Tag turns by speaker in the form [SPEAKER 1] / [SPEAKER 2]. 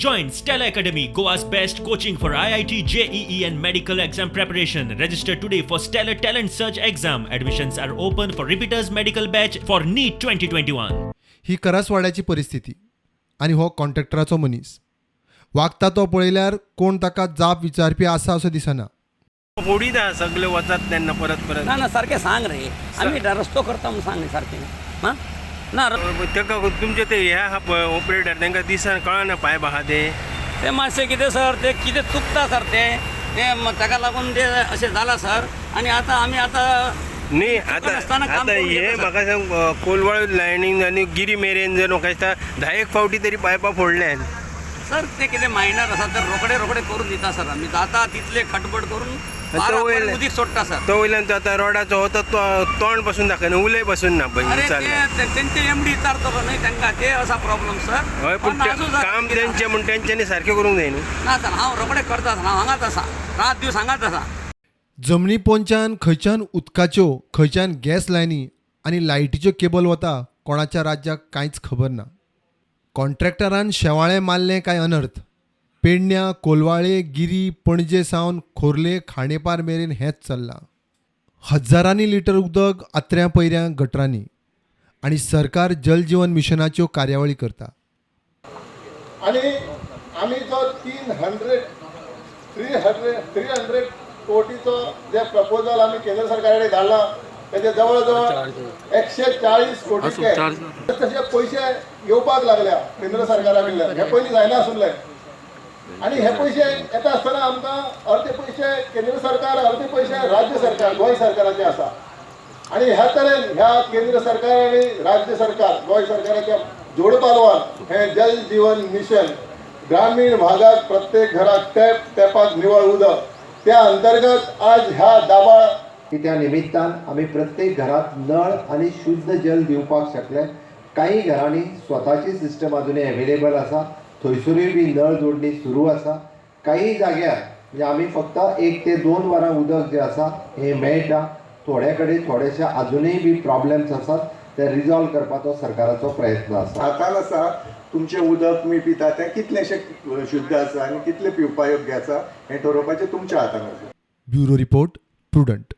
[SPEAKER 1] Join Stella Academy, Goa's best coaching for IIT, JEE, and medical exam preparation. Register today for Stellar Talent Search exam. Admissions are open for repeaters medical batch for NEET 2021.
[SPEAKER 2] ही करासवाड्याची परिस्थिती आनी हो कॉन्ट्रॅक्टराचो मनीस वागता तो पळयल्यार कोण ताका जाप विचारपी आसा असो दिसना.
[SPEAKER 3] फोडीत आहा सगळे वचात तेन्ना परत परत.
[SPEAKER 4] ना ना, सारकें सांग रे, आमी रस्तो करता म्हणून सांग न्ही सारकें. हां, ना.
[SPEAKER 3] ताका तुमचे ते हे आहा पळय ऑपरेटर, तांकां दिसान कळना पायप आहा ते.
[SPEAKER 4] ते मातशें कितें सर, ते कितें चुकता सर, ते ते ताका लागून ते अशें जालां सर. आनी आतां आमी आतां
[SPEAKER 3] न्ही, आतां
[SPEAKER 4] आसतना काम
[SPEAKER 3] आतां
[SPEAKER 4] करून
[SPEAKER 3] हे
[SPEAKER 4] घेता, सर.
[SPEAKER 3] म्हाका सांग, कोलवाळ लायनींग आनी गिरी मेरेन जर म्हाका दिसता 10 एक फावटी तरी पायपां फोडल्यान.
[SPEAKER 4] सर, ते कितें मायनर आसा तर रोखडे रोखडे करून दिता सर. आमी जाता तितले खटपट करून
[SPEAKER 3] तो
[SPEAKER 4] 12
[SPEAKER 3] वयले-
[SPEAKER 4] उदीक सोडटा सर.
[SPEAKER 3] तो वयल्यान तो आतां रोडाचो हो तो तोंड पासून दाखयना, उलय पासून ना पळय
[SPEAKER 4] अरे,
[SPEAKER 3] विचारल्यार.
[SPEAKER 4] ते तेंचे एमडी विचारतलो न्ही तांकां, ते आसा प्रॉब्लम सर.
[SPEAKER 3] हय, पूण ते
[SPEAKER 4] आसूं सर,
[SPEAKER 3] काम
[SPEAKER 4] कितें.
[SPEAKER 3] तेंचें म्हूण तेंच्यांनी सारकें करूंक जाय न्हू.
[SPEAKER 4] ना सर, हांव रोखडे करता सर. हांव हांगाच आसा, रात दीस हांगाच आसा.
[SPEAKER 2] जमनी पोंच्यान खंयच्यान उदकाच्यो, खंयच्यान गॅस लायनी आनी लायटीच्यो केबल वता, कोणाच्या राज्याक कांयच खबर ना. कॉन्ट्रॅक्टरान शेवाळें मारलें काय अनर्थ. पेडण्यां, कोलवाळे, गिरी, पणजे सावन खोर्ले, खांडेपार मेरेन हेंच चल्लां. हजारांनी लिटर उदक आत्र्या पयऱ्यां गटरांनी आनी सरकार जल जीवन मिशनाच्यो कार्यावळी करता.
[SPEAKER 5] आणि आमी जो 300 कोटीचो जे प्रपोजल आमी केंद्र सरकारा कडेन धाडला, तेजे जवळ जवळ 140 कोटीचे तशे पयशे येवपाक लागल्या केंद्र सरकारा कडल्यान. हे पयलीं जायना आसुल्ले आनी हे पयशे येता आसतना आमकां अर्दे पयशे केंद्र सरकार, अर्दे पयशे राज्य सरकार, गोंय सरकाराचे आसा. आणि ह्या तरेन ह्या केंद्र सरकार आणि राज्य सरकार, गोंय सरकाराच्या जोडपालवान हे जल जीवन मिशन, ग्रामीण भागात प्रत्येक घरात टॅप, टॅपात निवळ उदक, त्या अंतर्गत आज ह्या दाबाळ
[SPEAKER 6] की त्या निमित्तान आमी प्रत्येक घरात नळ आनी शुद्ध जल दिवपाक शकले. काही घरांनी स्वताची सिस्टम अजुनूय एवेलेबल आसा, थंयसरूय बी नळ जोडणी सुरू आसा. काही जाग्यार म्हणजे आमी फक्त 1 ते 2 वरां उदक जें आसा हें मेळटा. थोड्या कडेन थोडेशे अजुनूय बी प्रॉब्लम्स आसात, ते रिजॉल्व करपाचो सरकाराचो प्रयत्न आसा.
[SPEAKER 5] हातान आसा तुमचें उदक तुमी पिता तें कितलेंशें शुद्ध आसा आनी कितलें पिवपा योग्य आसा हें ठरोवपाचें तुमच्या हातान आसा.
[SPEAKER 2] Bureau report, prudent.